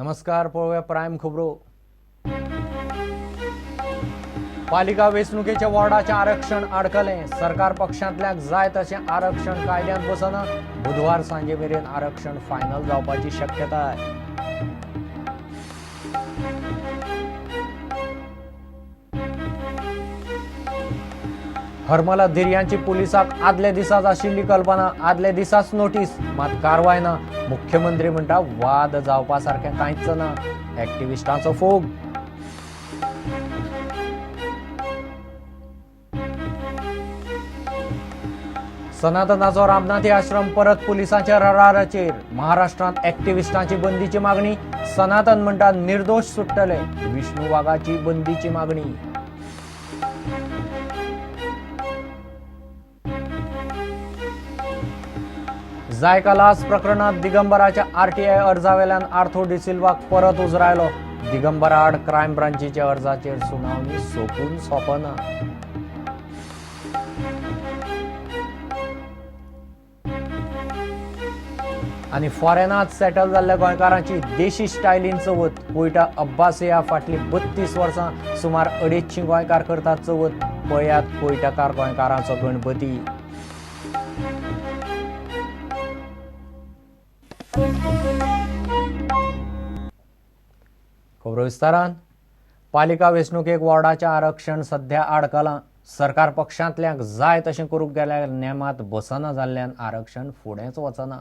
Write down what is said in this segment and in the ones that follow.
नमस्कार, पळोवया प्रायम खबरो. पालिका वेंचणुकेच्या वॉर्डाचें आरक्षण आडकलें. सरकार पक्षांतल्याक जाय तशें आरक्षण कायद्यांत बसना. बुधवार सांजे मेरेन आरक्षण फायनल जावपाची शक्यताय. हरमला धिरयांची पुलिसाक आदल्या दिसाच आशिल्ली कल्पना, आदल्या दिसाच नोटीस, मात कारवाय ना. मुख्यमंत्री म्हणटा वाद जावपा सारकें कांयच ना. एक्टिविस्टांचो फोग. सनातनाचो रामनाथी आश्रम परत पुलिसांच्या रडाराचेर. महाराष्ट्रांत एक्टिविस्टांची बंदीची मागणी. सनातन म्हणटा निर्दोष सुट्टले. विष्णू वाघाची बंदीची मागणी. जायका लाच प्रकरणात दिगंबराच्या आरटीआय अर्जावेल्यान आर्थो डिसिल्वाक परत उजरायलो. दिगंबरा आड क्रायम ब्रांचीच्या अर्जाचेर सुनावणी सोंपून सोंपना. आनी फॉरेनात सेटल जाल्ल्या गोंयकारांची देशी स्टायलीन चवथ. कोयटा अब्बासिया फाटली 32 वर्सां सुमार 250 गोंयकार करतात चवथ. पळयात कोयटाकार गोंयकारांचो गणपती. खबरो विस्तारान. पालिका वेंचणुकेक वॉर्डाचें आरक्षण सध्या आडकलां. सरकार पक्षांतल्यांक जाय तशें करूंक गेल्यार नेमांत बसना जाल्ल्यान आरक्षण फुडेंच वचना.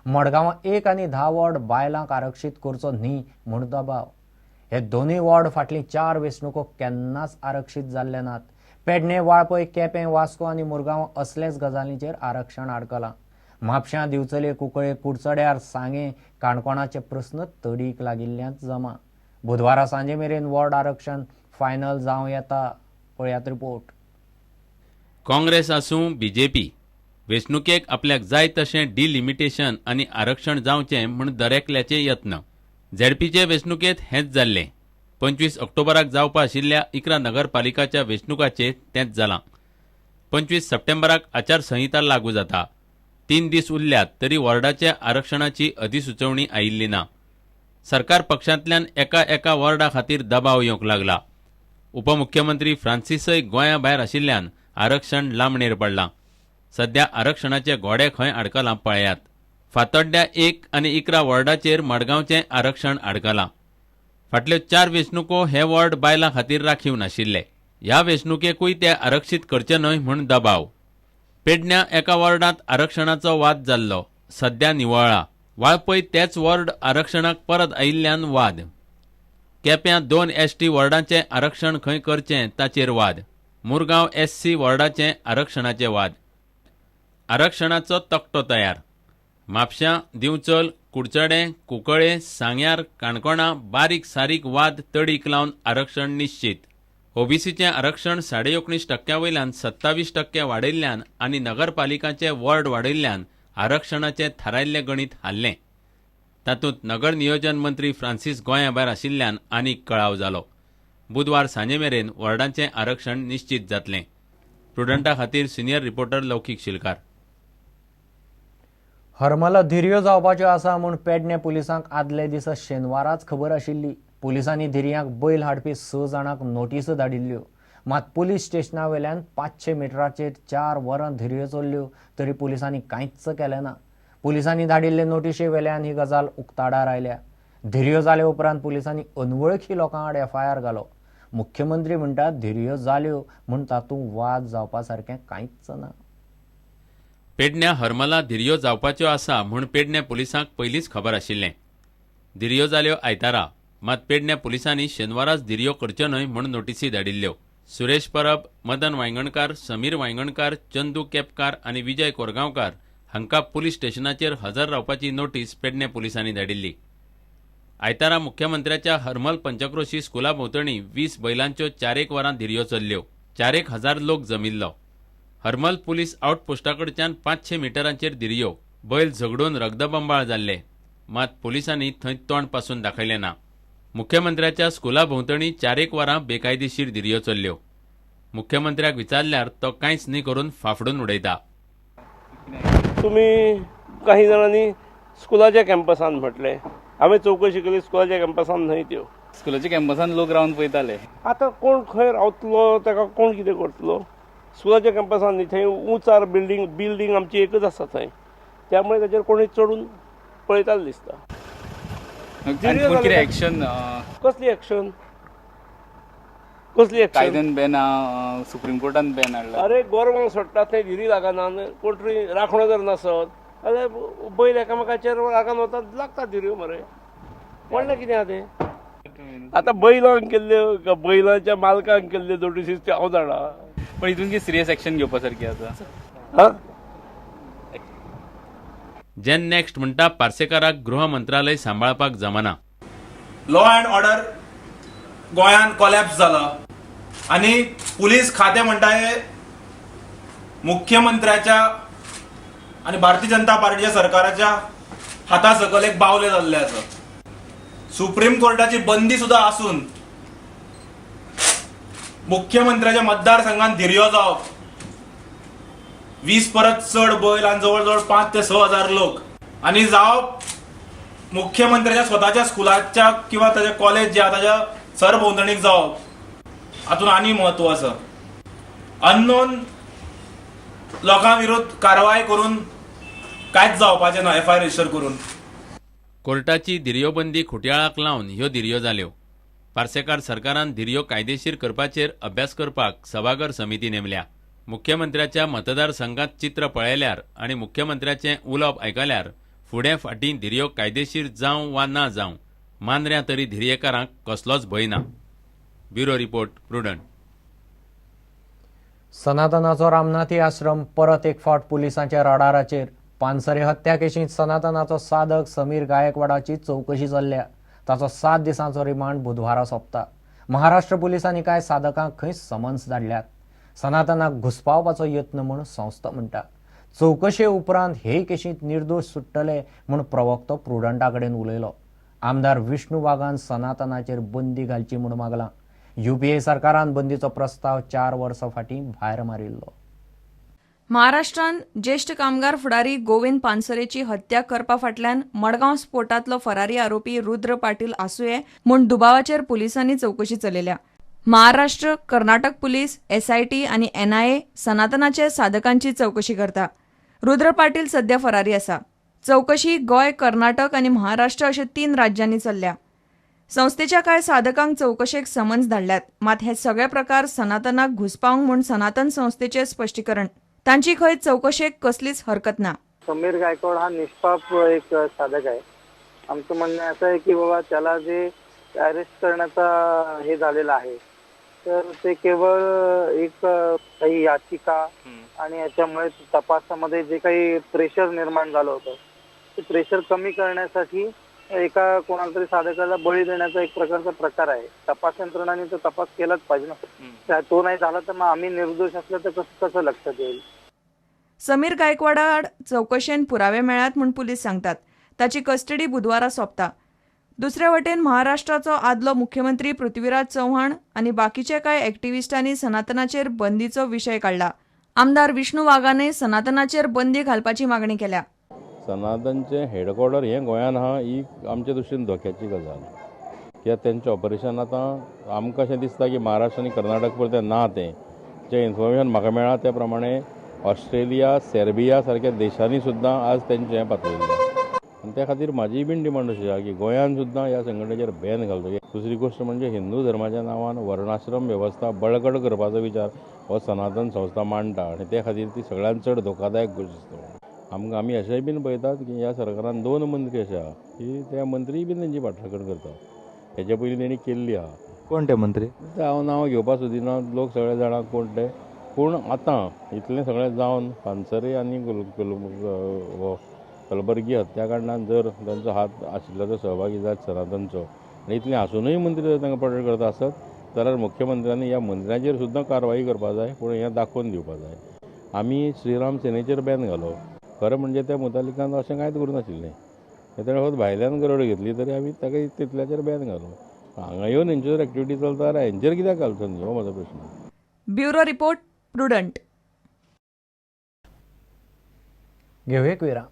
मडगांवां 1 आनी 10 वॉर्ड बायलांक आरक्षीत करचो न्ही म्हूण दबाव. हे दोनूय वॉर्ड फाटलीं 4 वेंचणुको केन्नाच आरक्षीत जाल्ले नात. पेडणे, वाळपय, केपें, वास्को आनी मुरगांव असलेच गजालींचेर आरक्षण आडकलां. म्हापशां, दिवचले, कुंकळे, कुडचड्यार, सांगें, काणकोणाचे प्रस्न तडीक लागिल्ल्यान जमा. बुधवारा सांजे मेरेन वॉर्ड आरक्षण फायनल जावं येता. पळयात रिपोर्ट. काँग्रेस आसूं बीजेपी, वेंचणुकेक आपल्याक जाय तशें डिलिमिटेशन आनी आरक्षण जावचें म्हूण दरेकल्याचे यत्न. झेडपीचे वेंचणुकेंत हेंच जाल्लें. 25 ऑक्टोबराक जावपा आशिल्ल्या 11 नगरपालिकाच्या वेंचणुकाचें तेंच जालां. 25 सप्टेंबराक आचारसंहिता लागू जाता. 3 दीस उरल्यात तरी वॉर्डाच्या आरक्षणाची अधिसुचोवणी आयिल्ली ना. सरकार पक्षांतल्यान एका एका वॉर्डा खातीर दबाव येवंक लागला. उपमुख्यमंत्री फ्रांसिसय गोंया भायर आशिल्ल्यान आरक्षण लांबणेर पडलां. सध्या आरक्षणाचे घोडे खंय आडकलां पळयात. फातोड्ड्या 1 आनी 11 वॉर्डाचेर मडगांवचें आरक्षण आडकलां. फाटल्यो 4 वेंचणुको हे वॉर्ड बायलां खातीर राखीव नाशिल्ले. ह्या वेंचणुकेकूय ते आरक्षीत करचे न्हय म्हूण दबाव. पेडण्या एका वॉर्डांत आरक्षणाचो वाद जाल्लो, सध्या निवळ्ळा. वाळपय तेच वॉर्ड आरक्षणाक परत आयिल्ल्यान वाद. केप्यां 2 एसटी वॉर्डांचें आरक्षण खंय करचें ताचेर वाद. मुरगांव एससी वॉर्डाचें आरक्षणाचे वाद. आरक्षणाचो तकटो तयार. म्हापशां, दिवचल, कुडचडें, कुंकळे, सांग्यार, काणकोणा बारीक सारीक वाद तडीक लावन आरक्षण निश्चीत. ओबीसीचें आरक्षण 19.5% वयल्यान 27% वाडयल्ल्यान आनी नगरपालिकांचे वॉर्ड वाडयल्ल्यान आरक्षणाचें थारायल्लें गणीत हाल्लें. तातूंत नगर नियोजन मंत्री फ्रांसिस गोंया भायर आशिल्ल्यान आनीक कळाव जालो. बुधवार सांजे मेरेन वॉर्डांचें आरक्षण निश्चीत जातलें. प्रुडंटा खातीर सिनियर रिपोर्टर लौकीक शिलकार. हरमला धिरयो जावपाच्यो आसा म्हूण पेडणे पुलिसांक आदले दिसा शेनवाराच खबर आशिल्ली. पुलिसांनी धिरयांक बैल हाडपी 6 जाणांक नोटीस धाडिल्ल्यो. मात पुलीस स्टेशना वेल्यान 500 मिटराचेर 4 वरां धिरयो चल्ल्यो तरी पुलिसांनी कांयच केलें ना. पुलिसांनी धाडिल्ले नोटिशे वेल्यान ही गजाल उक्ताडार आयल्या. धिरयो जाले उपरांत पुलिसांनी अनवळखी लोकां आड एफआयआर घालो. मुख्यमंत्री म्हणटा धिरयो जाल्यो म्हूण तातूंत वाद जावपा सारकें कांयच ना. पेडण्या हरमला धिरयो जावपाच्यो आसा म्हूण पेडण्या पुलिसांक पयलींच खबर आशिल्लें. धिरयो जाल्यो आयतारा, मात पेडण्या पुलिसांनी शेनवाराच धिरयो करच्यो न्हय म्हूण नोटिसी धाडिल्ल्यो. सुरेश परब, मदन वायंगणकार, समीर वायंगणकार, चंदू केपकार आनी विजय कोरगांवकार हांकां पुलीस स्टेशनाचेर हजर रावपाची नोटीस पेडणे पुलिसांनी धाडिल्ली. आयतारा मुख्यमंत्र्याच्या हरमल पंचक्रोशी स्कुला भोंवतणी 20 बैलांच्यो 4 वरां धिरयो चल्ल्यो. 4,000 हजार लोक जमिल्लो. हरमल पुलीस आउटपोस्टाकडच्यान 500 मिटरांचेर धिरयो. बैल झगडून रगदबंबाळ जाल्ले, मात पुलिसांनी थंय तोंड पासून दाखयलें ना. मुख्यमंत्र्याच्या स्कुला भोंवतणी 4 वरां बेकायदेशीर धिरयो चल्ल्यो. मुख्यमंत्र्याक विचारल्यार तो कांयच न्ही करून फाफडून उडयता. तुमी काही जाणांनी स्कुलाच्या कॅम्पसान म्हटलें, हांवें चवकशी केली स्कुलाच्या कॅम्पसान न्हय त्यो. स्कुलाच्या कॅम्पसान लोक रावन पळयताले. आतां कोण खंय रावतलो, ताका कोण कितें करतलो? स्कुलाच्या कॅम्पसान न्ही, थंय उंचार बिल्डींग आमची एकच आसा थंय, त्यामुळे ताचेर कोणूय चडून पळयताले दिसता. एक्शन कसली एक्शन? कसली एक्शन? कायद्यान बॅन, सुप्रीम कोर्टान बॅन हाडला. अरे गोरवांक सोडटा थंय धिरी लागना, कोण तरी राखणो जर नासत जाल्यार बैल एकामेकाचेर रागान वतात, लागता धिरयो मरे. व्हडलें कितें आहा तें? आतां बैलांक केल्ल्यो, बैलांच्या मालकांक केल्ल्यो नोटिसीस त्यो हांव जाणा. पण हितून कितें सिरियस एक्शन घेवपा सारकी आसा? जेन नेक्स्ट म्हणटा पार्सेकाराक गृह मंत्रालय सांबाळपाक जमना. लॉ अँड ऑर्डर गोंयांत कोलॅप्स जाला आनी पुलीस खातें म्हणटा हे मुख्यमंत्र्याच्या आनी भारतीय जनता पार्टीच्या सरकाराच्या हाता सकयल एक बावले जाल्ले आसा. सुप्रीम कोर्टाची बंदी सुद्दां आसून मुख्यमंत्र्याच्या मतदारसंघात धिरयो जावप, 20 परत चड बैल आनी जवळ जवळ 5 ते 6 हजार लोक आनी जावप मुख्यमंत्र्याच्या स्वताच्या स्कुलाच्या किंवा ताच्या कॉलेज जे आहा ताच्या सरभोंवतणीक जावप, हातून आनी म्हत्व आसा. अननोन लोकां विरुद्ध कारवाय करून कांयच जावपाचें ना, एफआयआर रजिस्टर करून. कोर्टाची धिरयोबंदी खुटयाळाक लावन ह्यो धिरयो जाल्यो. पार्सेकार सरकारान धिरयो कायदेशीर करपाचेर अभ्यास करपाक सभाघर समिती नेमल्या. मुख्यमंत्र्याच्या मतदारसंघात चित्र पळयल्यार आनी मुख्यमंत्र्याचें उलोवप आयकल्यार फुडें फाटीं धिरयो कायदेशीर जावं वा ना जावं, मांद्र्यां तरी धिरयेकारांक कसलोच भंय ना. Bureau report, Prudent. सनातनाचो रामनाथी आश्रम परत एक फावट पुलिसांच्या रडाराचेर. पानसरे हत्या केशींत सनातनाचो साधक समीर गायकवाडाची चवकशी चल्ल्या. ताचो 7 दिसांचो रिमांड बुधवारा सोंपता. महाराष्ट्र पुलिसांनी कांय साधकांक खंय समन्स धाडल्यात. सनातनाक घुसपावपाचो यत्न म्हूण संस्था म्हणटा. चवकशे उपरांत हे केशींत निर्दोश सुट्टले म्हूण प्रवक्तो प्रुडंटा कडेन उलयलो. आमदार विष्णू वाघान सनातनाचेर बंदी घालची म्हूण मागलां. युपीए सरकारान बंदीचो प्रस्ताव 4 वर्सां फाटीं भायर मारिल्लो. महाराष्ट्रान ज्येश्ठ कामगार फुडारी गोविंद पानसरेची हत्या करपा फाटल्यान मडगांव स्फोटांतलो फरारी आरोपी रुद्र पाटील आसुये म्हूण दुबावाचेर पुलिसांनी चवकशी चलयल्या. महाराष्ट्र, कर्नाटक पुलीस, एसआयटी आनी एनआयए सनातनाचे साधकांची चवकशी करता. रुद्र पाटील सध्या फरारी आसा. चवकशी गोंय, कर्नाटक आनी महाराष्ट्र अशे 3 राज्यांनी चल्ल्या. संस्थेच्या कांय साधकांक चवकशेक समन्स धाडल्यात. मात हे सगळे प्रकार सनातनाक घुसपावंक म्हूण सनातन संस्थेचे स्पश्टीकरण. तांची खंय चवकशेक कसलीच हरकत ना. समीर गायकवाड हा निष्पाप एक साधक आहे. आमचं म्हणणं असं आहे की बाबा त्याला जे अरेस्ट करण्याचा हे झालेलं आहे तर ते केवळ एक काही याचिका आणि याच्यामुळे तपासामध्ये जे काही प्रेशर निर्माण झालं होतं ते प्रेशर कमी करण्यासाठी एका कोणाला तरी साधकाला बळी देण्याचा एक प्रकारचा प्रकार आहे. तपास यंत्रणांनी तो तपास केलाच पाहिजे ना. तो नाही झाला तर मग आम्ही निर्दोष असलं तर कसं कसं लक्षात येईल. समीर गायकवाडाआड चवकशेन पुरावे मेळ्ळ्यात म्हूण पुलीस सांगतात. ताची कस्टडी बुधवारा सोंपता. दुसरे वटेन महाराष्ट्राचो आदलो मुख्यमंत्री पृथ्वीराज चव्हाण आनी बाकीचे कांय एक्टिविस्टांनी सनातनाचेर बंदीचो विशय काडला. आमदार विष्णू वाघानय सनातनाचेर बंदी घालपाची मागणी केल्या. सनातनचें हेडक्वॉर्टर हें गोंयान आहा ही आमच्या दृश्टीन धोक्याची गजाल. कित्याक तेंचें ऑपरेशन आतां आमकां अशें दिसता की महाराष्ट्र आनी कर्नाटक पुरतें ना. तें जें इन्फॉर्मेशन म्हाका मेळ्ळां त्या प्रमाणे ऑस्ट्रेलिया, सेर्बिया सारक्या देशांनी सुद्दां आज तेंचें हें पातळिल्लें. आनी त्या खातीर म्हाजी बीन डिमांड अशी आहा की गोंयान सुद्दां ह्या संघटनेचेर बॅन घालचो. दुसरी गोश्ट म्हणजे हिंदू धर्माच्या नांवान वर्णाश्रम वेवस्था बळकट करपाचो विचार हो सनातन संस्था मांडटा आनी त्या खातीर ती सगळ्यांत चड धोकादायक गोश्ट दिसता. आमकां आमी अशेंय बीन पळयतात की ह्या सरकारान 2 मंत्री अशे आहा की त्या मंत्रीय बीन तेंची फाटराखण करता. हेच्या पयलीं तेणी केल्ली आहा. कोण ते मंत्री ते हांव नांव घेवपाक सोदिना, लोक सगळे जाणा कोण ते. पूण आतां इतलें सगळें जावन पानसरे आनी कलबर्गी हत्याकांडान जर तांचो हात आशिल्लो सहभागी जायत सनातनचो आनी इतलें आसुनूय मंत्री जर तांकां प्रोटेक्ट करता आसत जाल्यार मुख्यमंत्र्यांनी ह्या मंत्र्यांचेर सुद्दां कारवाई करपाक जाय, पूण हें दाखोवन दिवपाक जाय. आमी श्रीराम सेनेचेर बॅन घालो. खरें म्हणजे त्या मुतालिकान अशें कांयच करूं नाशिल्लें. तेणें फक्त भायल्यान गरड घेतली तरी आमी ताका तितल्याचेर बॅन घालो. हांगा येवन हेंचेर जर एक्टिविटी चलता जाल्यार हेंचेर कित्याक घालचो न्ही, हो म्हजो प्रश्न. Bureau report, Prudent. घेवया एक विराम.